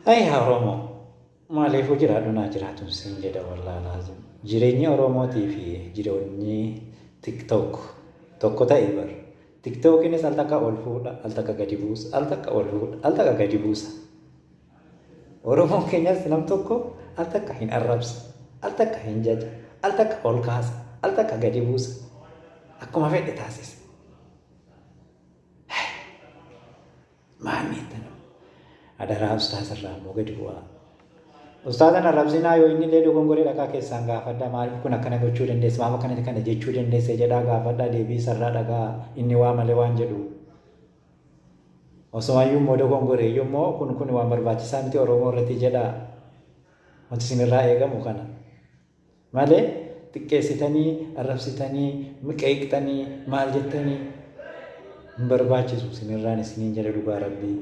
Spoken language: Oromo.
Ay yaa Oromoo maaliifuu jiraadhu naa jiraatun siin jedha wallaahi laazim. Jireenyi Oromootii fi jireenyi TikTok tokko ta'e bar. TikTokinis al takka ol fuudha, al takka gadi buusa, al takka ol fuudha, al takka gadi buusa. Oromoon keenyas nam tokko al takka hin arrabsa, al takka hin jaja, al takka ol kaasa, al takka gadi buusa. Akkuma fedhe taasisa. Maanni ittana. Adaraa ustaas irraa immoo gadi bu'aa. Ustaazan arrabsinaa, yoo inni illee dogongoree dhaqaa keessaan gaafadhaa, maaliif kun akkana gochuu dandeesse, maaf akkana kana jechuu dandeesse jedhaa gaafadhaa, deebii isarraa dhagaa, inni waa malee waan jedhu. Osumayyuu immoo dogongoree iyyuu immoo kun kun waan barbaachisaa miti Oromoo irratti jedhaa. Wanti isinirraa eegamu kana. Malee xiqqeessitanii, arrabsitanii, qeeqxanii, maal jettanii hin barbaachisu isinirraan isiniin jedha dhugaa rabbii.